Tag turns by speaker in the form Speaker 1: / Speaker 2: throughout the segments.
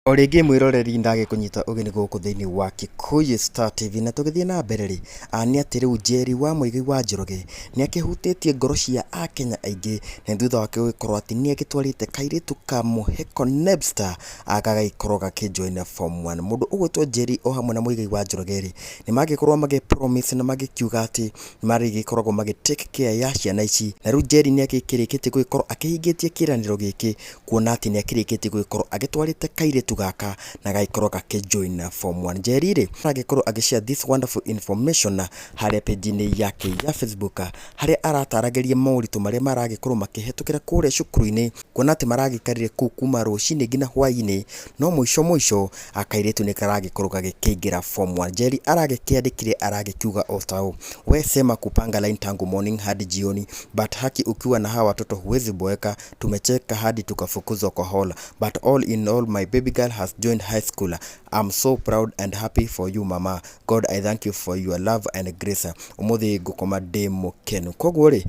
Speaker 1: O rĩngĩ mwĩroreri ndagĩkũnyita ũgeni gũkũ thĩinĩ wa Kikuyu Star TV, na tũgĩthiĩ na mbere rĩ, nĩ atĩ rĩu Njeri wa Mũigai wa Njoroge nĩ akĩhutĩtie ngoro cia Akenya aingĩ nĩ thutha wake gũgĩkorwo atĩ nĩ agĩtwarĩte kairĩtu ka Mũheko Nebster gagagĩkorwo gakĩjoina form 1. Mũndũ ũgwĩtwo Njeri o hamwe na Mũigai wa Njoroge rĩ, nĩ magĩkorwo magĩ promise na magĩkiuga atĩ nĩ marĩgĩkoragwo magĩ take care ya ciana ici, na rĩu Njeri nĩ agĩkĩrĩkĩtie gũgĩkorwo akĩhingĩtie kĩranĩro gĩkĩ, kuona atĩ nĩ akĩrĩkĩtie gũgĩkorwo agĩtwarĩte kairĩtu gaka na gagĩkorwo gakĩjoin form 1. Njeri rĩ, aragĩkorwo agĩ share this wonderful information harĩa page-inĩ yake ya Facebook, harĩa arataragĩria moritũ marĩa maragĩkorwo makĩhetũkĩra kũrĩa cukuru-inĩ, kuona atĩ maragĩikarire kũu kuma rũcinĩ nginya hwaĩ-inĩ, no mũico mũico kairĩtu nĩ karagĩkorwo gagĩkĩingĩra form 1. Njeri aragĩkĩandĩkire aragĩkiuga o ta ũũ: "We sema kupanga line tangu morning hadi jioni, but haki ukiwa na hawa watoto huwezi boeka. Tumecheka hadi tukafukuzwa kwa hall, but all in all my baby girl has joined high school. I'm so proud and happy for you, mama. God, I thank you for your love and grace. Umuthi ngũkoma ndĩ mũkenu." Koguo rĩ,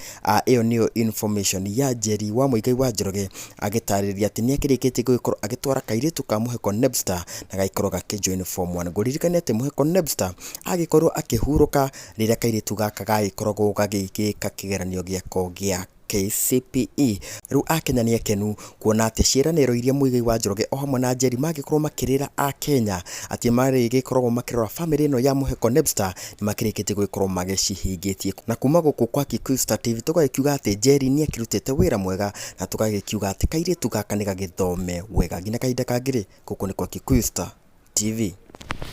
Speaker 1: ĩyo nĩyo information ya Njeri wa Mũigai wa Njoroge agĩtarĩria atĩ nĩ akĩrĩkĩtie gũgĩkorwo agĩtwara kairĩtu ka Mũheko Nebster na gagĩkorwo gakĩjoin form 1. Ngũririkania atĩ Mũheko Nebster agĩkorwo akĩhurũka rĩrĩa kairĩtu gaka gagĩkoragwo gagĩgĩka kĩgeranio gĩako gĩa KCPE. Rĩu Akenya nĩ akenu kuona atĩ ciĩranĩro iria Mũigai wa Njoroge o hamwe na Njeri mangĩkorwo makĩrĩra Akenya atĩ marĩgĩkoragwo makĩrora bamĩrĩ ĩno ya Mũheko Nebster nĩ makĩrĩkĩtie gũgĩkorwo magĩcihingĩtie. Na kuma gũkũ kwa Kikuyu Star TV tũgagĩkiuga atĩ Njeri nĩ akĩrutĩte wĩra mwega, na tũgagĩkiuga atĩ kairĩtu gaka nĩ gagĩthome wega. Nginya kahinda kangĩ rĩ, gũkũ nĩ kwa Kikuyu Star TV.